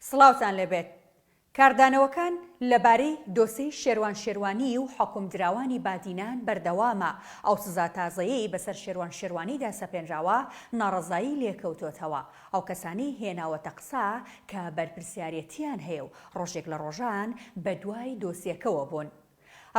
سڵاوتان لێبێت. کاردانەوەکان لەبارەی دۆسێی شێروان شێروانی و حوکمدراوانی بادینان بەردەوامە، ئەو سزا تازەیەی بەسەر شێروان شێروانیدا سەپێنراوە ناڕەزایی لێکەوتۆتەوە، ئەو کەسانەی هێناوەتە قسە کە بەرپرسیارێتیان هەیە و ڕۆژێک لە ڕۆژان بەدوای دۆسیەکەوە بوون.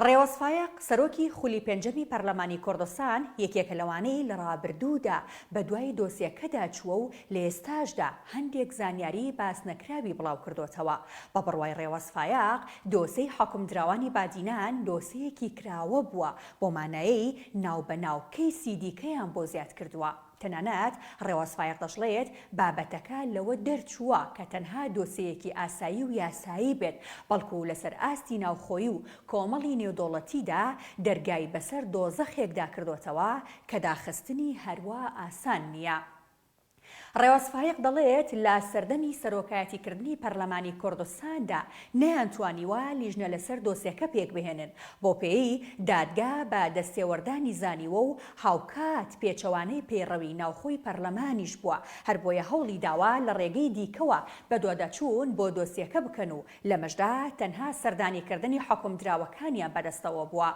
ڕێواز فایەق، سەرۆکی خولی پێنجەمی پەرلەمانی کوردستان، یەکێکە لەوانەی لە ڕابردوودا بەدوای دۆسیەکەدا چووە و لە ئێستاشدا هەندێک زانیاری باسنەکراوی بڵاوکردۆتەوە. بە بڕوای ڕێواز فایەق، دۆسێی حوکمدراوانی بادینان دۆسێیەکی کراوە بووە، بەو مانایەی ناوبەناو کەیسی دیکەیان بۆ زیادکردووە. تەنانەت ڕێواز فایەق دەشڵێت، بابەتەکە لەوە دەرچووە کە تەنها دۆسێیەکی ئاسایی و یاسایی بێت، بەڵکو لەسەر ئاستی ناوخۆیی و کۆمەڵی نێودەوڵەتیدا دەرگای بەسەر دۆزەخێکدا کردۆتەوە کە داخستنی هەروا ئاسان نییە. ڕێواز فایەق دەڵێت، لە سەردەمی سەرۆکایەتیکردنی پەرلەمانی کوردستاندا نەیانتوانیوە لیژنە لەسەر دۆسێکە پێکبهێنن، بەوپێیەی دادگا بە دەستێوەردانی زانیوە و هاوکات پێچەوانەی پەیڕەوی ناوخۆی پەرلەمانیش بووە، هەربۆیە هەوڵی داوە لە ڕێگەی دیکەوە بەدواداچوون بۆ دۆسیەکە بکەن و لەمەشدا تەنها سەردانیکردنی حوکمدراوەکانیان بەدەستەوە بووە.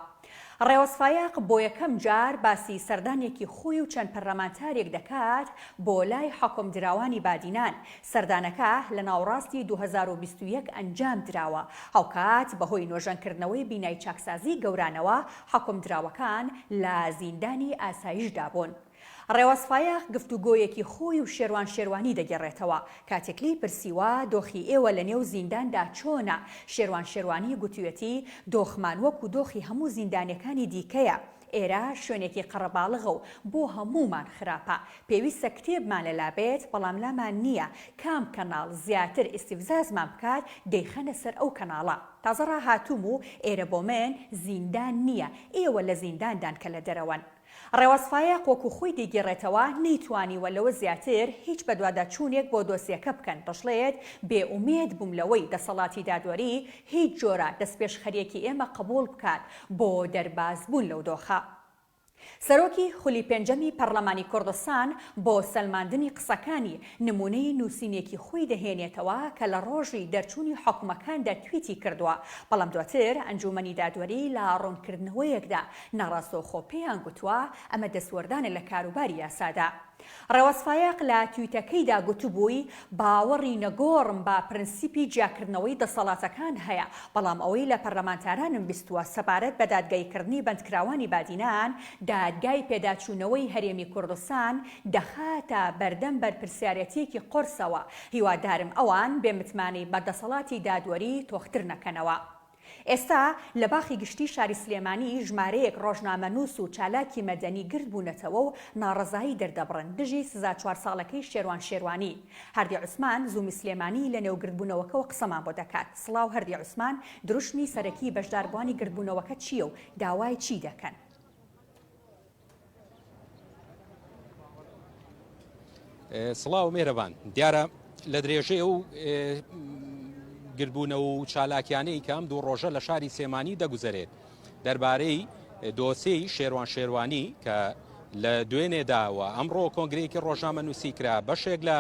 ڕێواز فایەق بۆ یەکەم جار باسی سەردانێکی خۆی و چەند پەرلەمانتارێک دەکات بۆ لای حوکمدراوانی بادینان، سەردانەکە لە ناوەڕاستی 2021 ئەنجام دراوە، هاوکات بەهۆی نۆژەنکردنەوەی بینای چاکسازی گەورانەوە حوکمدراوەکان لە زیندانی ئاسایشدا بوون. ڕێواز فایەق گفتوگۆیەکی خۆی و شێروان شێروانی دەگێڕێتەوە، کاتێک لێی پرسیوە دۆخی ئێوە لەنێو زینداندا چۆنە، شێروان شێروانی گوتویەتی دۆخمان وەکو دۆخی هەموو زیندانیەکانی دیکەیە، ئێرە شوێنێکی قەرەباڵغە و بۆ هەموومان خراپە، پێویستە کتێبمان لەلا بێت، بەڵام لامان نییە، کام کەناڵ زیاتر ئیستیفزازمان بکات دەیخەنە سەر ئەو کەناڵە. تازە ڕاهاتووم و ئێرە بۆ من زیندان نییە، ئێوە لە زینداندان کە لە دەرەوەن. ڕێواز فایەق وەکو خۆی دەیگێڕێتەوە، نەیتوانیوە لەوە زیاتر هیچ بەدواداچوونێک بۆ دۆسیەکە بکەن، دەشڵێت، بێ ئومێد بووم لەوەی دەسەڵاتی دادوەری هیچ جۆرە دەستپێشخەرییەکی ئێمە قبوڵ بکات بۆ دەربازبوون لەو دۆخە. سەرۆکی خولی پێنجەمی پەرلەمانی کوردستان بۆ سەلماندنی قسەکانی، نموونەی نووسینێکی خۆی دەهێنێتەوە کە لە ڕۆژی دەرچوونی حوکمەکاندا تویتی کردووە، بەڵام دواتر ئەنجوومەنی دادوەری لە ڕوونکردنەوەیەکدا ناڕاستەوخۆ پێیان گوتووە ئەمە دەستوەردانە لە کاروباری یاسادا. ڕێواز فایەق لە تویتەکەیدا گوتبووی، باوەڕی نەگۆڕم بە پرنسیپی جیاکردنەوەی دەسەڵاتەکان هەیە، بەڵام ئەوەی لە پەرلەمانتارانم بیستووە سەبارەت بە دادگاییکردنی بەندکراوانی بادینان، دادگای پێداچوونەوەی هەرێمی کوردستان دەخاتە بەردەم بەرپرسیارێتییەکی قورسەوە، هیوادارم ئەوان بێ متمانەی بە دەسەڵاتی دادوەری تۆختر نەکەنەوە. ئێستا لە باخی گشتی شاری سلێمانی ژمارەیەک ڕۆژنامەنووس و چالاکی مەدەنی گردبوونەتەوە و ناڕەزایی دەردەبڕن دژی سزا چوار ساڵەکەی شێروان شێروانی. هەردی عوسمان، زوومی سلێمانی لە نێو گردبوونەوەکەوە قسەمان بۆ دەکات. سڵاو هەردی عوسمان، دروشمی سەرەکی بەشداربووانی گردبوونەوەکە چییە و داوای چی دەکەن؟ سڵاو مێرەبان دیارە لە درێژەی ئەو گردبوونەوە و چالاکیانەی کە ئەم دوو ڕۆژە لە شاری سێمانی دەگوزەرێت دەربارەی دۆسێی شێروان شێروانی کە لە دوێنێداوە ئەمڕۆ کۆنگرەیەکی ڕۆژنامە نووسی کرا بەشێک لە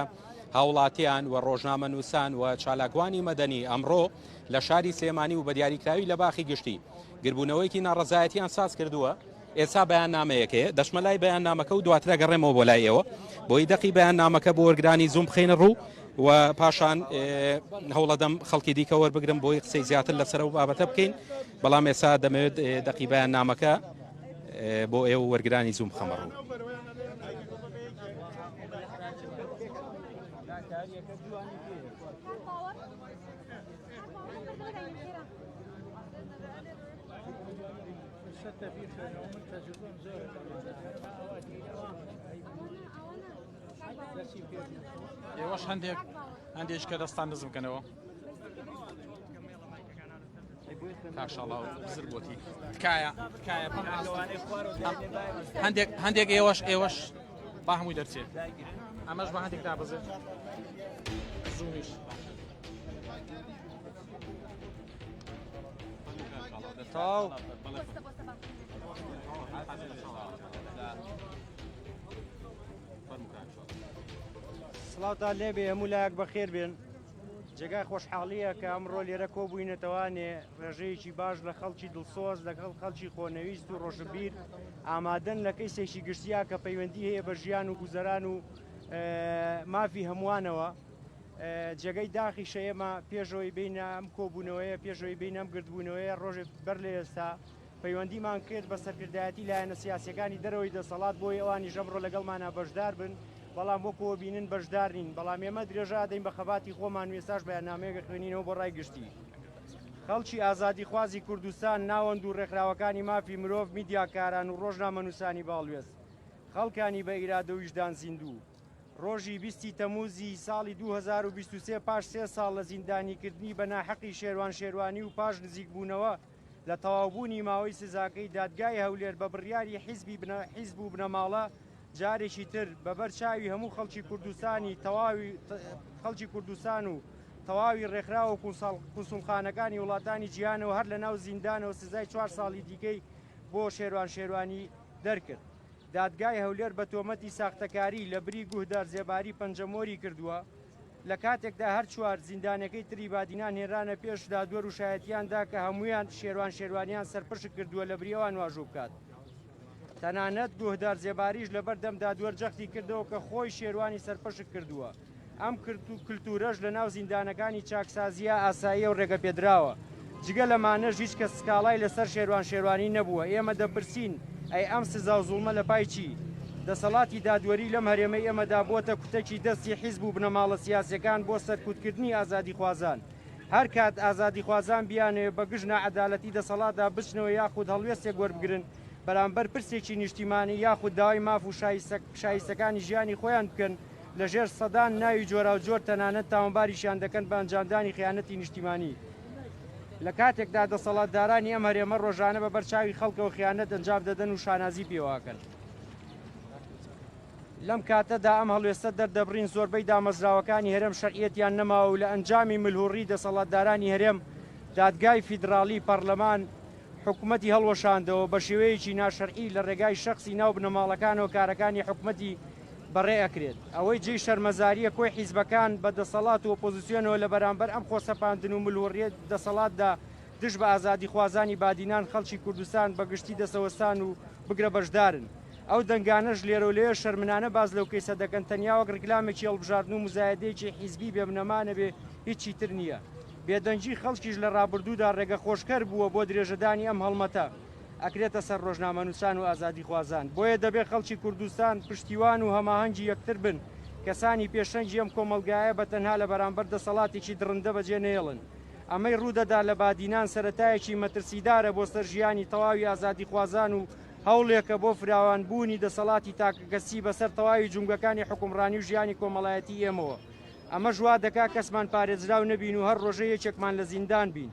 هاوڵاتیان و ڕۆژنامە نووسان و چالاکوانی مەدەنی ئەمڕۆ لە شاری سلێمانی و بەدیاریکراوی لە باخی گشتی گربوونەوەیەکی ناڕەزایەتیان ساز کردووە ئێستا بەیاننامەیەک هەیە، دەچمە لای بەیاننامەکە و دواتر ئەگەڕێمەوە بۆ لای ئێوە بۆی دەقی بەیاننامەکە بۆ وەرگرانی زووم بخەینە ڕوو و پاشان هەوڵەدەم خەڵکی دیکە وەربگرم بۆی قسەی زیاتر لەسەر ئەو بابەتە بکەین بەڵام ئێستا دەمەوێت دەقی بەیاننامەکە بۆ ئێوە وەرگرانی زووم بخەمە ڕوو. ئێوەش هەندێک هەندێک کە دەستان نزم بکەنەوە کاشاڵا بزر بۆتی تکایە تکایە هەندێک هەندێک ئێوەش ئێوەش با هەمووی دەرچێت ئەمەش بە هەندێک دابەزێت زوومیش. تەواو. سڵاوتان لێبێ هەموو لایەک بەخێر بێن. جێگای خۆشحاڵییە کە ئەمڕۆ لێرە کۆبووینەتەوانێ ڕێژەیەکی باش لە خەڵکی دڵسۆز لەگەڵ خەڵکی خۆنەویست و ڕۆشنبیر ئامادەن لە کەیسێکی گشتیا کە پەیوەندی هەیە بە ژیان و گوزەران و مافی هەمووانەوە. جێگەی داخیشە ئێمە پێشەوەی بینە ئەم کۆبوونەوەیە پێشەوەی بینە ئەم گردبوونەوەیە ڕۆژێک بەر لە ئێستا پەیوەندیمان کرد بە سەرکردایەتی لایەنە سیاسیەکانی دەرەوەی دەسەڵات بۆی ئەوانیش ئەمڕۆ لەگەڵمانا بەشدار بن، بەڵام وەکو ئەبینن بەشدار نین، بەڵام ئێمە درێژە ئەدەین بە خەباتی خۆمان و ئێستاش بەیاننامەیەک ئەخوێنینەوە بۆ ڕای گشتی. خەڵکی ئازادیخوازی کوردستان، ناوەند و ڕێکخراوەکانی مافی مرۆڤ، میدیاکاران و ڕۆژنامەنووسانی بەهەڵوێست، خەڵکانی بە ئیرادە و ویژدان زیندوو، ڕۆژی 20 ی تەمووزی ساڵی 2023 پاش سێ ساڵ لە زیندانیکردنی بە ناحەقی شێروان شێروانی و پاش نزیکبوونەوە لە تەواوبوونی ماوەی سزاکەی، دادگای هەولێر بە بڕیاری حیزبی حیزب و بنەماڵە جارێکی تر بە بەر چاوی هەموو خەڵکی کوردستانی تەواوی خەڵکی کوردستان و تەواوی ڕێکخراو و کونسوڵخانەکانی وڵاتانی جیهانەوە هەر لە ناو زیندانەوە سزای چوار ساڵی دیکەی بۆ شێروان شێروانی دەرکرد. دادگای هەولێر بە تۆمەتی ساختەکاری لە بری گوهدار زێباری پەنجەمۆری کردووە، لە کاتێکدا هەر چوار زیندانیەکەی تری بادینان هێنرانە پێش دادوەر و شایەتیان دا کە هەموویان شێروان شێروانیان سەرپشک کردووە لە بری ئەوان واژوو بکات. تەنانەت گوهدار زێباریش لەبەر دەم دادوەر جەختی کردەوە کە خۆی شێروانی سەرپشک کردووە. ئەم کلتورەش لە ناو زیندانەکانی چاکسازییە ئاساییە و ڕێگەپێدراوە. جگە لەمانەش هیچ کەس سکاڵای لەسەر شێروان شێروانی نەبووە، ئێمە دەپرسین ئەی ئەم سزا و زوڵمە لە پای چی؟ دەسەڵاتی دادوەری لەم هەرێمەی ئێمەدا بۆتە کوتەکی دەستی حیزب و بنەماڵە سیاسیەکان بۆ سەرکوتکردنی ئازادیخوازان. هەر کات ئازادیخوازان بیانەوێ بە گژ ناعەدالەتی دەسەڵاتدا بچنەوە یاخود هەڵوێستێک وەربگرن بەرامبەر پرسێکی نیشتیمانی یاخود داوای ماف و شایستەکانی ژیانی خۆیان بکەن، لە ژێر سەدان ناوی جۆراوجۆر تەنانەت تاوانباریشیان دەکەن بە ئەنجامدانی خیانەتی نیشتیمانی. لە کاتێکدا دەسەڵاتدارانی ئەم هەرێمە ڕۆژانە بە بەر چاوی خەڵکەوە خیانەت ئەنجام دەدەن و شانازی پێوە ئەکەن. لەم کاتەدا ئەم هەڵوێستە دەردەبڕین زۆربەی دامەزراوەکانی هەرێم شەرعیەتیان نەماوە و لە ئەنجامی ملهوڕی دەسەڵاتدارانی هەرێم دادگای فیدراڵی، پەڕلەمان، حکومەتی هەڵوەشاندەوە، بە شێوەیەکی ناشەرعی لە ڕێگای شەخسی ناو بنەماڵەکانەوە کارەکانی حکومەتی بەڕێ ئەکرێت. ئەوەی جێی شەرمەزارییە کۆی حیزبەکان بە دەسەڵات و ئۆپۆزسیۆنەوە لە بەرامبەر ئەم خۆسەپاندن و ملهوڕیە دەسەڵاتدا دژ بە ئازادیخوازانی بادینان خەڵکی کوردستان بە گشتی دەسەوەستان و بگرە بەشدارن. ئەو دەنگانەش لێرەو لەوێ شەرمنانە باس لەو کەیسە دەکەن تەنیا وەک ڕیکلامێکی هەڵبژاردن و موزایەدەیەکی حیزبی بێ بنەما نەبێ هیچی تر نییە. بێدەنگی خەڵکیش لە ڕابردوودا ڕێگەخۆشکەر بووە بۆ درێژەدانی ئەم هەڵمەتە. ئەکرێتە سەر ڕۆژنامەنووسان و ئازادیخوازان. بۆیە دەبێ خەڵکی کوردستان پشتیوان و هەماهەنگی یەکتر بن، کەسانی پێشەنگی ئەم کۆمەڵگایە بە تەنها لە بەرامبەر دەسەڵاتێکی دڕندە بەجێ نەیەڵن. ئەمەی ڕوودەدا لە بادینان سەرەتایەکی مەترسیدارە بۆ سەر ژیانی تەواوی ئازادیخوازان و هەوڵێکە بۆ فراوان بوونی دەسەڵاتی تاکەکەسی بەسەر تەواوی جومگەکانی حوکمڕانی و ژیانی کۆمەڵایەتی ئێمەوە. ئەمەش وا دەکا کەسمان پارێزراو نەبین و هەر ڕۆژە یەکێکمان لە زیندان بین.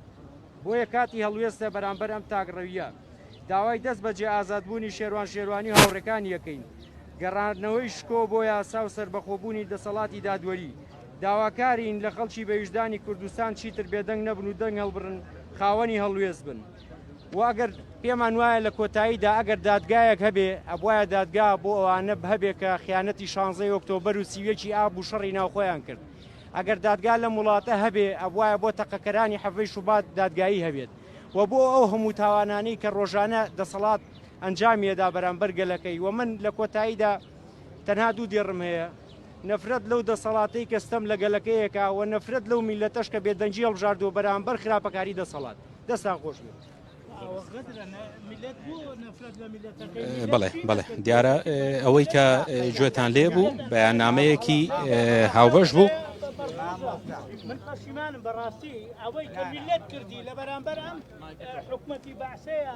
بۆیە کاتی هەڵوێستە بەرامبەر ئەم تاکڕەوییە. داوای دەست بەجێ ئازادبوونی شێروان شێروانی و هاوڕێکانی ئەکەین. گەڕاندنەوەی شکۆ بۆ یاسا و سەربەخۆبوونی دەسەڵاتی دادوەری. داواکارین لە خەڵکی بەویژدانی کوردستان چیتر بێدەنگ نەبن و دەنگ هەڵبڕن، خاوەنی هەڵوێست بن. و ئەگەر پێمان وایە لە کۆتاییدا ئەگەر دادگایەک هەبێ، ئەبوایە دادگا بۆ ئەوانە هەبێ کە خیانەتی شانزەی ئۆکتۆبەر و 31 ی ئاب و شەڕی ناوخۆیان کرد. ئەگەر دادگا لەم وڵاتە هەبێ ئەبوایە بۆ تەقەکەرانی حەڤەی شوبات دادگایی هەبێت و بۆ ئەو هەموو تاوانانەی کە ڕۆژانە دەسەڵات ئەنجامیەدا بەرامبەر گەلەکەی و من لە کۆتاییدا تەنها دوو دێڕم هەیە نەفرەت لەو دەسەڵاتەی کە ستەم لە گەلەکەیەکا و نەفرەت لەو میلەتەش کە بێدەنگی هەڵبژاردووە بەرامبەر خراپەکاری دەسەڵات دەستان خۆش بێت. بەڵێ بەڵێ دیارە ئەوەی کە گوێتان لێ بوو بەیاننامەیەکی هاوبەش بوو. من پەشیمانم بەڕاستی ئەوەی کە میلەت کردی لە بەرامبەر ئەم حکومەتی بەعسەیە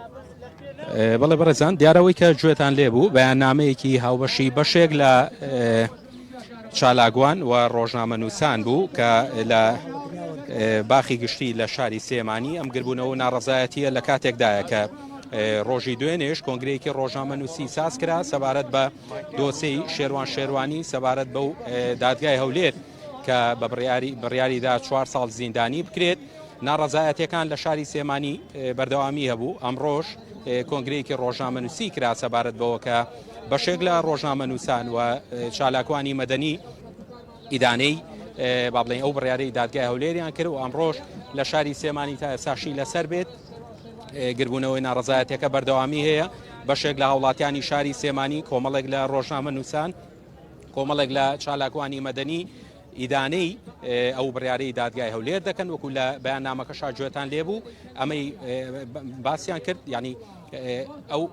بەڵێ بەڕێزان دیارەوەی کە گوێتان لێ بوو بەیاننامەیەکی هاوبەشی بەشێک لە چالاکوان و ڕۆژنامەنووسان بوو کە لە باخی گشتی لە شاری سلێمانی ئەم گربوونەوە و ناڕەزایەتیە لە کاتێکدایە کە ڕۆژی دوێنێش کۆنگرەیەکی ڕۆژنامەنووسی ساز کرا سەبارەت بە دۆسێی شێروان شێروانی سەبارەت بەو دادگای هەولێر کە بە بڕیاری بڕیاریدا چوار ساڵ زیندانی بکرێت ناڕەزایەتیەکان لە شاری سلێمانی بەردەوامی هەبوو ئەمڕۆش کۆنگرەیەکی ڕۆژنامەنووسی کرا سەبارەت بەوە کە بەشێک لە ڕۆژنامەنووسان و چالاکوانی مەدەنی ئیدانەی. با بڵێین ئەو بڕیارەی دادگای هەولێریان کرد و ئەمڕۆش لە شاری سلێمانی تا ئێستاشی لەسەر بێت گربوونەوەی ناڕزایەتەکە بەردەوامی هەیە بەشێک لە هاوڵاتیانی شاری سلێمانی کۆمەڵێک لە ڕۆژنامە نووسان کۆمەڵێک لە چالاکوانی مەدەنی ئیدانەی ئەو بڕیارەی دادگای هەولێر دەکەن وەکو لە بەیاننامەکە شاگوێتان لێبوو ئەمەی باسییان کرد ینی ئەو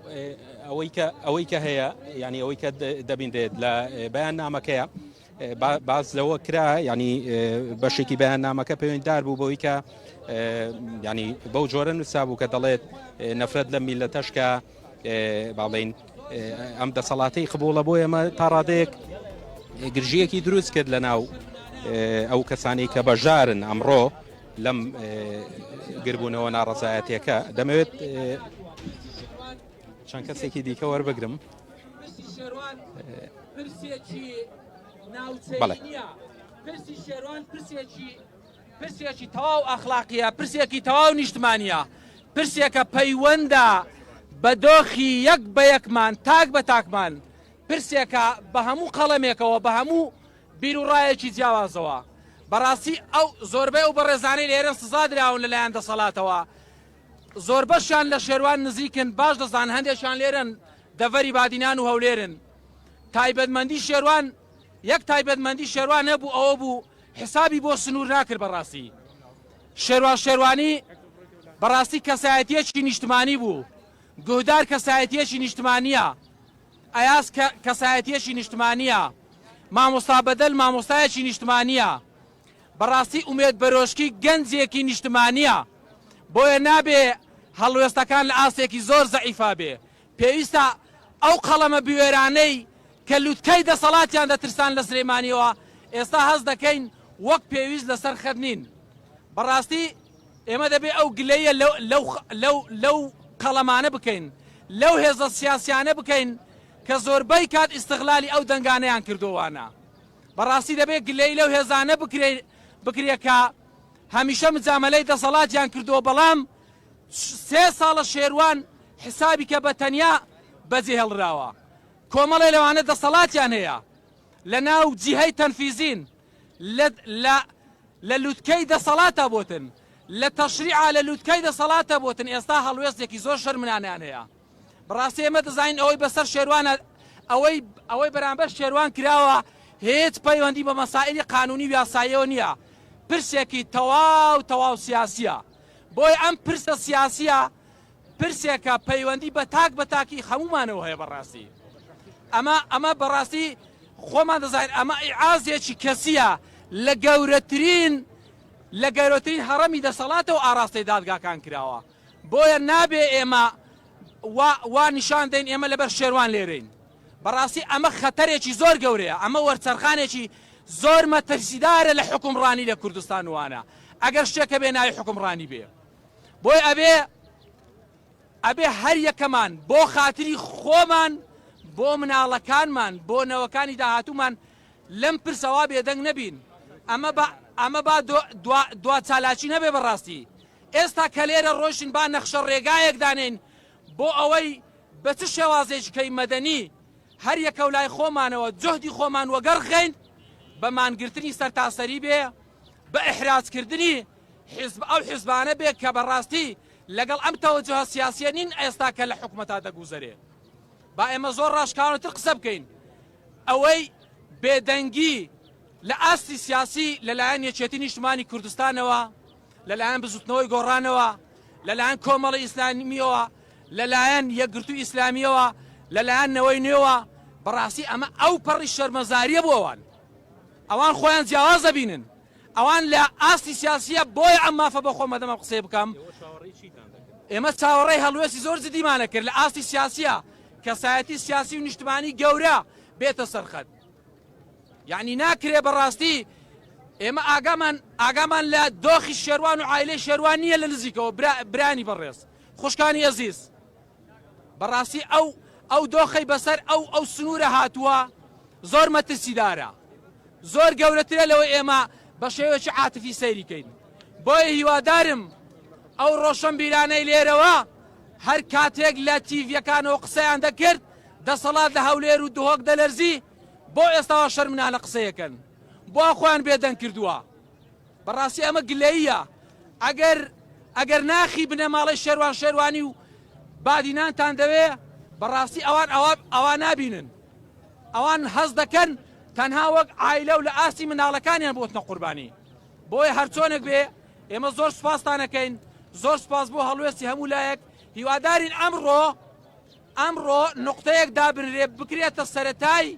ئەوەی کە ئەوەی کە هەیە ینی ئەوەی کە دەبینرێت لە بەیان نامەکەیە باز لەوە کرا ینی بەشێکی بەیان نامەکە پەیوەنددار بوو بەوەی کە ینی بەو جۆرە نووسا بوو کە دەڵێت نەفرەت لە میلەتەش کە باڵین ئەم دەسەڵاتەی قبوڵە بۆ ئێمە تا ڕادەیەک گرژیەکی دروست کرد لە ناو ئەو کەسانی کە بەژارن ئەمڕۆ لەم گربوونەوە ناڕەزایەتەکە دەمەوێت چەند کەسێکی دیکە وەربگرم بەڵێ. پرسی شێروان پرسێکی پرسێکی تەواو ئەخلاقیە پرسێکی تەواو نیشتمانیە پرسێکە پەیوەندە بە دۆخی یەک بە یەکمان تاک بە تاکمان پرسێکە بە هەموو قەڵەمێکەوە بە هەموو بیروڕایەکی جیاوازەوە. بەڕاستی ئەو زۆربەی ئەو بەڕێزانەی لێرەن سزا دراون لەلایەن دەسەڵاتەوە زۆربەشیان لە شێروان نزیکن باش دەزان هەندێکیان لێرەن دەڤەری بادینان و هەولێرن تایبەتمەندی شێروان یەک تایبەتمەندی شێروان هەبوو ئەوە بوو حسابی بۆ سنوور ناکرد بەڕاستی شێروان شێروانی بەڕاستی کەسایەتیەکی نیشتمانی بوو گوهدار کەسایەتیەکی نیشتمانیە ئەیاز کە کەسایەتیەکی نیشتمانیە، مامۆستا بەدەل مامۆستایەکی نیشتمانیە، بەڕاستی ئومێد بەرۆشکی گەنجێکی نیشتمانیە، بۆیە نابێ هەڵوێستەکان لە ئاستێکی زۆر زەعیفا بێ، پێویستە ئەو قەڵەمە بوێرانەی کە لوتکەی دەسەڵاتیان دەترسان لە سلێمانیەوە ئێستا هەست دەکەین وەک پێویست لەسەر خەت نین، بەڕاستی. ئێمە دەبێ ئەو گلەییە لەو لەو لەو لەو قەڵەمانە بکەین، لەو هێزە سیاسیانە بکەین کە زۆربەی کات ئیستغلالی ئەو دەنگانەیان کردووانە. بەڕاستی دەبێ گلەیی لەو هێزانە بکرێ بکرێ کە هەمیشە مجامەلەی دەسەڵاتیان کردووە بەڵام سێ ساڵە شێروان حسابی کە بە تەنیا بەجێ هێڵراوە. کۆمەڵێ لەوانە دەسەڵاتیان هەیە لە ناو جیهەی تەنفیزین لە لە لە لوتکەی دەسەڵاتا بۆتن لە تەشریعا لە لوتکەی دەسەڵاتە بۆتن ئێستا هەڵوێستێکی زۆر شەرمنانەیان هەیە بەڕاستی ئێمە دەزانین ئەوەی بەسەر شێروانە ئەوەی ئەوەی بەرامبەر شێروان کراوە هیچ پەیوەندی بە مەسائلی قانونی و یاساییەوە نییە پرسێکی تەواو تەواو سیاسیە بۆیە ئەم پرسە سیاسیە پرسێکە پەیوەندی بە تاک بە تاکی هەموومانەوە هەیە بەڕاستی ئەمە ئەمە بەڕاستی خۆمان دەزانین ئەمە ئیعازێکی کەسیە لە گەورەترین لە گەورەترین هەڕەمی دەسەڵاتەوە ئاراستەی دادگاکان کراوە بۆیە نابێ ئێمە وا وا نیشان دەین ئێمە لەبەر شێروان لێرەین بەڕاستی ئەمە خەتەرێکی زۆر گەورەیە ئەمە وەرچەرخانێکی زۆر مەترسیدارە لە حوکمڕانی لە کوردستان وانە ئەگەر شتێکە بێ ناوی حوکمڕانی بێ بۆیە ئەبێ ئەبێ هەر یەکەمان بۆ خاتری خۆمان بۆ مناڵەکانمان بۆ نەوەکانی داهاتوومان لەم پرسەوا بێدەنگ نەبین ئەمە بە ئەمە با دوا دوا چالاکی نەبێ بەڕاستی ئێستا کە لێرە ڕۆیشتین با نەخشە ڕێگایەک دانێین بۆ ئەوەی بە چ شێوازێکی کەی مەدەنی هەر یەکەو لای خۆمانەوە جوهدی خۆمان وەگەڕ خەین بە مانگرتنی سەرتاسەری بێ بە ئیحراجکردنی حیزب ئەو حیزبانە بێ کە بەڕاستی لەگەڵ ئەم تەوەجوهە سیاسیە نین ئێستا کە لە حکومەتا دەگوزەرێ. با ئێمە زۆر ڕاشکاوانەتر قسە بکەین. ئەوەی بێدەنگی لە ئاستی سیاسی لەلایەن یەکێتی نیشتمانی کوردستانەوە، لەلایەن بزوتنەوەی گۆڕانەوە، لەلایەن کۆمەڵی ئیسلامیەوە، لەلایەن یەکگرتووی ئیسلامیەوە، لەلایەن نەوەی نوێوە، بەڕاستی ئەمە ئەو پەڕی شەرمەزاریە بۆ ئەوان. ئەوان خۆیان جیاواز دەبینن. ئەوان لە ئاستی سیاسیە بۆیە ئەم مافە بە خۆم ئەدەم ئەم قسەیە بکەم ئێمە چاوەڕێی هەڵوێستی زۆر جدیمانە کرد لە ئاستی سیاسیە کەسایەتی سیاسی و نیشتمانی گەورە بێتە سەرخەت یعنی ناکرێ بەڕاستی ئێمە ئاگامان ئاگامان لە دۆخی شێروان و عیلەی شێروان نییە لە نزیکەوە برانی بەڕێز خوشکانی ئەزیز بەڕاستی ئەو ئەو دۆخەی بەسەر ئەو ئەو سنوورە هاتووە زۆر مەترسیدارە زۆر گەورەترە لەوەی ئێمە بە شێوەیەکی عاتفی سەیری کەین بۆیە هیوادارم ئەو ڕۆشنبیرانەی لێرەوە هەر کاتێک لە تیڤیەکانەوە قسەیان دەکرد دەسەڵات لە هەولێر و دهۆک دەلەرزی بۆ ئێستاوە شەرمنانە قسەیەکەن. بۆ خۆیان بێدەنگ کردووە؟ بەڕاستی ئەمە گلەییە ئەگەر ئەگەر ناخی بنەماڵەی شێروان شێروانی و بادینانتان دەوێ بەڕاستی ئەوان ئەوە ئەوە نابینن ئەوان هەست دەکەن تەنها وەک عایلە و لە ئاستی منداڵەکانیان بۆتنە قوربانی بۆیە هەرچۆنێک بێ ئێمە زۆر سوپاستانەکەین زۆر سوپاس بۆ هەڵوێستی هەموو لایەک هیوادارین ئەمڕۆ ئەمڕۆ نوقتەیەک دابنرێ بکرێتە سەرەتای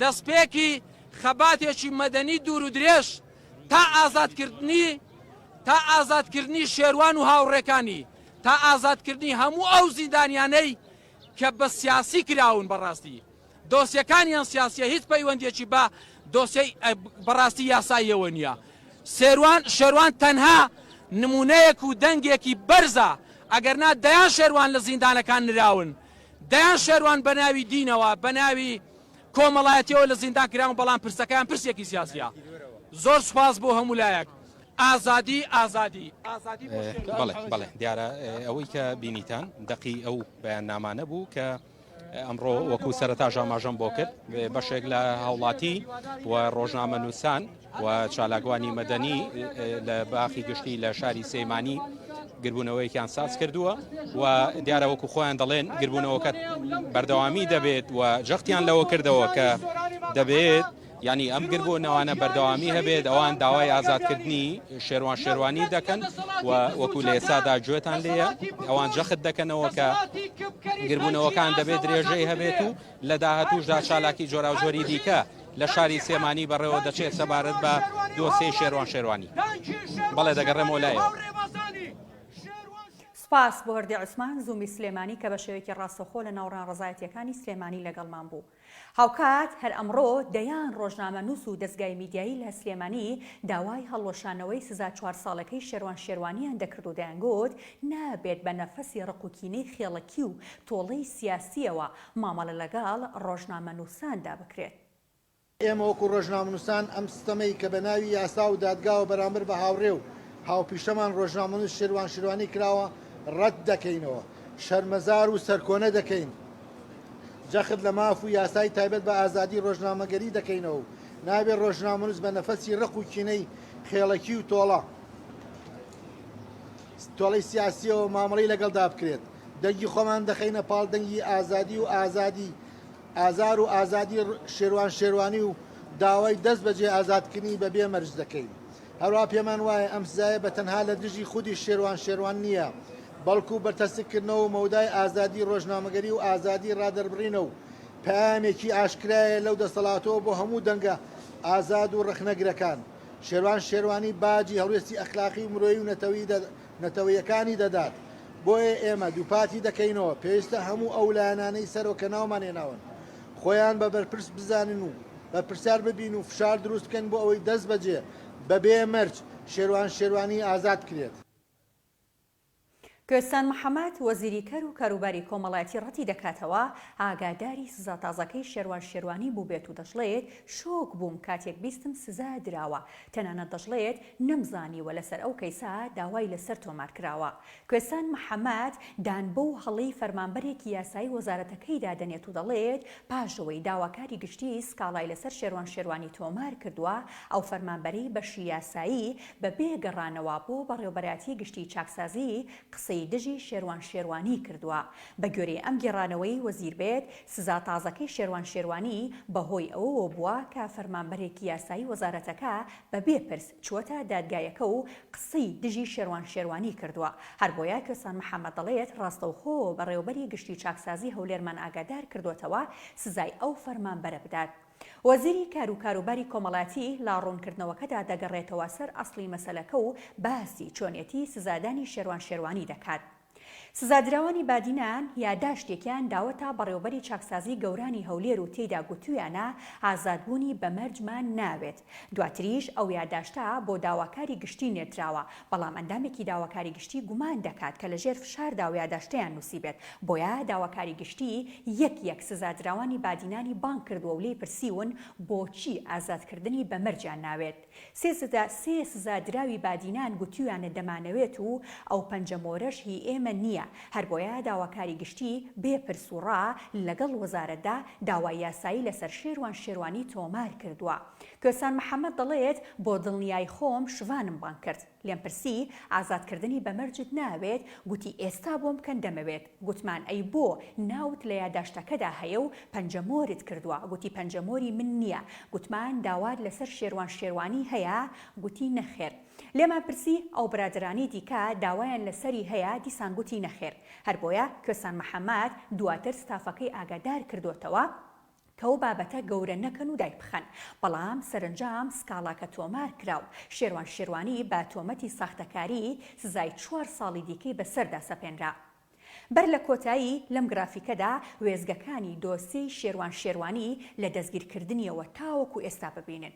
دەستپێکی خەباتێکی مەدەنی دوور و درێژ تا ئازادکردنی تا ئازادکردنی شێروان و هاوڕێکانی تا ئازادکردنی هەموو ئەو زیندانیانەی کە بە سیاسی کراون بەڕاستی دۆسیەکانیان سیاسیە هیچ پەیوەندیەکی بە دۆسیەی بەڕاستی یاساییەوە نییە سێروان شێروان تەنها نمونەیەک و دەنگێکی بەرزە ئەگەرنا دەیان شێروان لە زیندانەکان نراون دەیان شێروان بە ناوی دینەوە بە ناوی کۆمەڵایەتیەوە لە زیندان کراون بەڵام پرسەکەیان پرسێکی سیاسیە زۆر سوپاس بۆ هەموو لایەک ئازادی ئازادی ئازادی بۆ شێروان. بەڵێ بەڵێ دیارە ئەوەی کە بینیتان دەقی ئەو بەیاننامانە بوو کە ئەمڕۆ وەکو سەرەتاش ئاماژەم بۆ کرد بەشێک لە هاوڵاتی و ڕۆژنامەنووسان و چالاکوانی مەدەنی لە باخی گشتی لە شاری سەیمانی گربوونەوەیەکیان ساز کردووە و دیارە وەکو خۆیان دەڵێن گربوونەوەکە بەردەوامی دەبێت و جەختیان لەوە کردەوە کە دەبێت یانی ئەم گربوونەوانە بەردەوامی هەبێت، ئەوان داوای ئازادکردنی شێروان شێروانی دەکەن و وەکو لە ئێستادا گوێتان لێیە ئەوان جەخت دەکەنەوە کە گربوونەوەکان دەبێت درێژەی هەبێت و لە داهاتووشدا چالاکی جۆراوجۆری دیکە لە شاری سلێمانی بەڕێوە دەچێت سەبارەت بە دۆسیەی شێروان شێروانی. بەڵێ دەگەڕێمەوە لایەوە. سوپاس بۆ هەردی عوسمان زوومی سلێمانی کە بە شێوەیەکی ڕاستەوخۆ لە ناو ناڕەزایەتییەکانی سلێمانی لەگەڵمان بوو. هاوکات هەر ئەمڕۆ دەیان ڕۆژنامەنووس و دەزگای میدیایی لە سلێمانی داوای هەڵوەشانەوەی سزا چوار ساڵەکەی شێروان شێروانیان دەکرد و دەیانگوت نابێت بە نەفەسی ڕق و کینەی خێڵەکی و تۆڵەی سیاسییەوە مامەڵە لەگەڵ ڕۆژنامەنووساندا بکرێت. ئێمە وەکو ڕۆژنامەنووسان ئەم ستەمەی کە بە ناوی یاسا و دادگاوە بەرامبەر بە هاوڕێ و هاوپیشەمان ڕۆژنامەنووس شێروان شێروانی کراوە ڕەت دەکەینەوە، شەرمەزار و سەرکۆنە دەکەین. جەخت لە ماف و یاسای تایبەت بە ئازادی ڕۆژنامەگەری دەکەینەوە و نابێت ڕۆژنامەنووس بە نەفەسی ڕق و کینەی خێڵەکی و تۆڵە تۆڵەی سیاسییەوە مامەڵەی لەگەڵدا بکرێت. دەنگی خۆمان دەخەینە پاڵ دەنگی ئازادی و ئازادی ئازار و ئازادی شێروان شێروانی و داوای دەست بەجێ ئازادکردنی بە بێ مەرج دەکەین. هەروا پێمان وایە ئەم سزایە بە تەنها لە دژی خودی شێروان شێروان نییە، بەڵکو بەرتەسککردنەوە و مەودای ئازادی ڕۆژنامەگەری و ئازادی ڕادەربڕینە و پەیامێکی ئاشکرایە لەو دەسەڵاتەوە بۆ هەموو دەنگە ئازاد و ڕەخنەگرەکان. شێروان شێروانی باجی هەڵوێستی ئەخلاقی و مرۆیی و نەتەوەیەکانی دەدات. بۆیە ئێمە دووپاتی دەکەینەوە پێویستە هەموو ئەو لایەنانەی سەرەوە کە ناومان هێناون خۆیان بە بەرپرس بزانن و بەرپرسیار ببین و فشار دروست بکەن بۆ ئەوەی دەستبەجێ بەبێ مەرج شێروان شێروانی ئازاد بکرێت. کوێستان محەمەد، وەزیری کار و کاروباری کۆمەڵایەتی ڕەتیدەکاتەوە ئاگاداری سزا تازەکەی شێروان شێروانی بووبێت و دەشڵێت، شۆک بووم کاتێک بیستم سزا دراوە، تەنانەت دەشڵێت، نەمزانیوە لەسەر ئەو کەیسە داوای لەسەر تۆمارکراوە. کوێستان محەمەد دان بەو هەڵەی فەرمانبەرێکی یاسایی وەزارەتەکەیدا دەنێت و دەڵێت، پاش ئەوەی داواکاری گشتی سکاڵای لەسەر شێروان شێروانی تۆمار کردووە، ئەو فەرمانبەرەی بەشی یاسایی بە بێ گەڕانەوە بۆ بەڕێوەبەرایەتی گشتی چاکسازی قسەی دژی شێروان شێروانی کردووە. بە گوێرەی ئەم گێڕانەوەی وەزیر بێت، سزا تازەکەی شێروان شێروانی بەهۆی ئەوەوە بووە کە فەرمانبەرێکی یاسایی وەزارەتەکە بە بێ پرس چووەتە دادگایەکە و قسەی دژی شێروان شێروانی کردووە. هەر بۆیە کوێستان محەمەد دەڵێت، ڕاستەوخۆ بەڕێوەبەری گشتی چاکسازی هەولێرمان ئاگادار کردووەتەوە سزای ئەو فەرمانبەرە بدات. وەزیری کار و کاروباری کۆمەڵایەتی لە ڕوونکردنەوەکەدا دەگەڕێتەوە سەر ئەسڵی مەسەلەکە و باسی چۆنیەتی سزادانی شێروان شێروانی دەکات. سزادراوانی بادینان یاداشتێکیان داوەتە بەڕێوەبەری چاکسازی گەورانی هەولێر و تێیدا گوتویانە ئازادبوونی بە مەرجمان ناوێت. دواتریش ئەو یاداشتە بۆ داواکاری گشتی نێردراوە، بەڵام ئەندامێکی داواکاری گشتی گومان دەکات کە لەژێر فشاردا ئەو یاداشتەیان نووسیبێت، بۆیە داواکاری گشتی یەک یەک سزادراوانی بادینانی بانگ کردووە و لێی پرسیون بۆچی ئازادکردنی بە مەرجیان ناوێت. سێ سزادراوی بادینان گوتویانە دەمانەوێت و ئەو پەنجە مۆرەش هی ئێمە. نییە، هەربۆیە داواکاری گشتی بێ پرس و ڕا لەگەڵ وەزارەتدا داوای یاسایی لەسەر شێروان شێروانی تۆمار کردووە. کوێستان محەمەد دەڵێت، بۆ دڵنیای خۆم شڤانم بانگ کرد. لێم پرسی، ئازادکردنی بە مەرجت ناوێت؟ گوتی، ئێستا بۆم بکەن دەمەوێت. گوتمان، ئەی بۆ ناوت لە یاداشتەکەدا هەیە و پەنجەمۆرت کردووە؟ گوتی، پەنجەمۆری من نییە. گوتمان، داوات لەسەر شێروان شێروانی هەیە؟ گوتی، نەخێر. لێمان پرسی، ئەو برادەرانی دیکە داوایان لەسەری هەیە؟ دیسان گوتی، نەخێر. هەر بۆیە کوێستان محەمەد دواتر ستافەکەی ئاگادار کردۆتەوە کە ئەو بابەتە گەورە نەکەن و دایبخەن، بەڵام سەرەنجام سکاڵاکە تۆمار کرا و شێروان شێروانی بە تۆمەتی ساختەکاری سزای چوار ساڵی دیکەی بەسەردا سەپێنرا. بەر لە کۆتایی لەم گرافیکەدا وێستگەکانی دۆسیەی شێروان شێروانی لە دەستگیرکردنیەوە تاوەکو ئێستا ببینن.